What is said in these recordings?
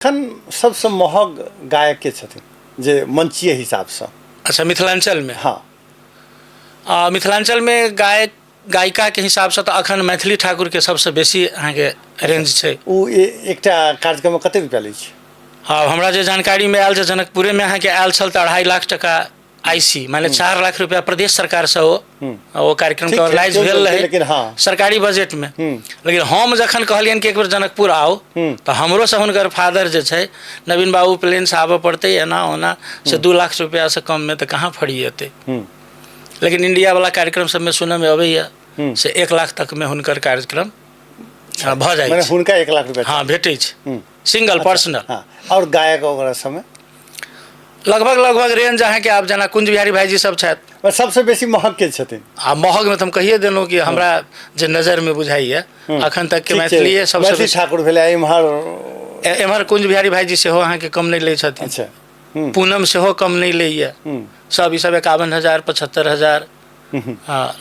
एखन सबसँ महग गायक के छथिन जे मंचीय हिसाबसँ? अच्छा, मिथिलाञ्चलमे? हँ। मिथिलाञ्चलमे गायक गायिकाके हिसाबसँ तऽ अखन मैथिली ठाकुरके सबसँ बेसी अहाँके रेंज छै। ओ एकटा कार्यक्रममे कते रुपया लै छै? हँ, हमरा जे जानकारीमे आयल जे जनकपुरेमे अहाँके आयल छल तऽ 2.5 लाख टका आईसी, माने 4 लाख रुपया प्रदेश सरकार से ओ कार्यक्रम के ऑर्गेनाइज भेल रहे। लेकिन हाँ, सरकारी बजट में। लेकिन हम जखन कहलियनि कि एक बेर जनकपुर आउ, तऽ हमरो से हुनकर फादर जे छै नवीन बाबू, प्लेन से आबऽ पड़तै, एना ओना से 2 लाख रुपया से कम में तऽ कहाँ फरिएतै। लेकिन इंडिया वाला कार्यक्रम सबमे सुनऽ में अबैया से 1 लाख तक में हुनकर कार्यक्रम भऽ जाइ छै। हुनका 1 लाख रुपया? हाँ, भेटै छै, सिंगल पर्सनल। हाँ, और गायक वगैरह सबमे? लगभग लगभग रेंज अहाँके आब जेना कुंज बिहारी भाईजी सब छथि। सबसँ बेसी महग के छथिन? आ महगमे तऽ हम कहिए देलहुँ कि हमरा जे नजरमे बुझाइए अखन तक के मैथिलीए सबसँ मैथिली ठाकुर भेलै एम्हर। एम्हर कुंज बिहारी भाईजी सेहो अहाँके कम नहि लै छथिन। पूनम सेहो कम नहि लैए। सब ई सब 51,000, 75,000,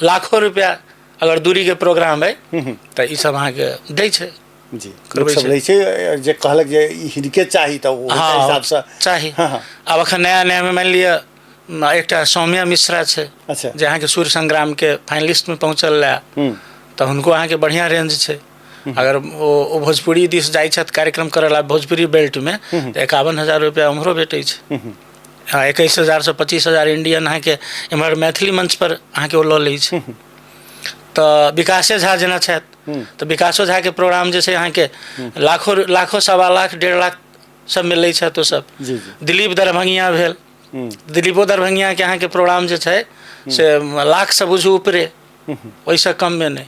लाखो रुपया अगर दूरीके प्रोग्राम अइ तऽ ई सब अहाँके दै छै। जी, लोक सब लै छै जे कहलक जे ई हिनके चाही तऽ ओ हिसाबसँ चाही। आब अखन नया नयामे मानि लिअ एकटा सौम्या मिश्रा छै जे अहाँके सूर्य संग्रामके फाइनलिस्टमे पहुँचल रहए, तऽ हुनको अहाँके बढ़िआँ रेंज छै। अगर ओ भोजपुरी दिस जाइ छथि कार्यक्रम करऽ ला भोजपुरी बेल्टमे तऽ 51,000 रुपया उम्हरो भेटै छै आ 21,000सँ 25,000 इंडियन अहाँके एम्हर मैथिली मंचपर अहाँके ओ लऽ लै छै। तऽ विकासे झा जेना छथि तऽ विकासो झाके प्रोग्राम जे छै अहाँके लाखो लाखो, 1.25 लाख, 1.5 लाख सब मिलै छथि ओ सब। जी जी दिलीप दरभंगिया भेल। दिलीपो दरभंगियाके अहाँके प्रोग्राम जे छै से लाखसँ बुझू ऊपरे, ओहिसँ कममे नहि।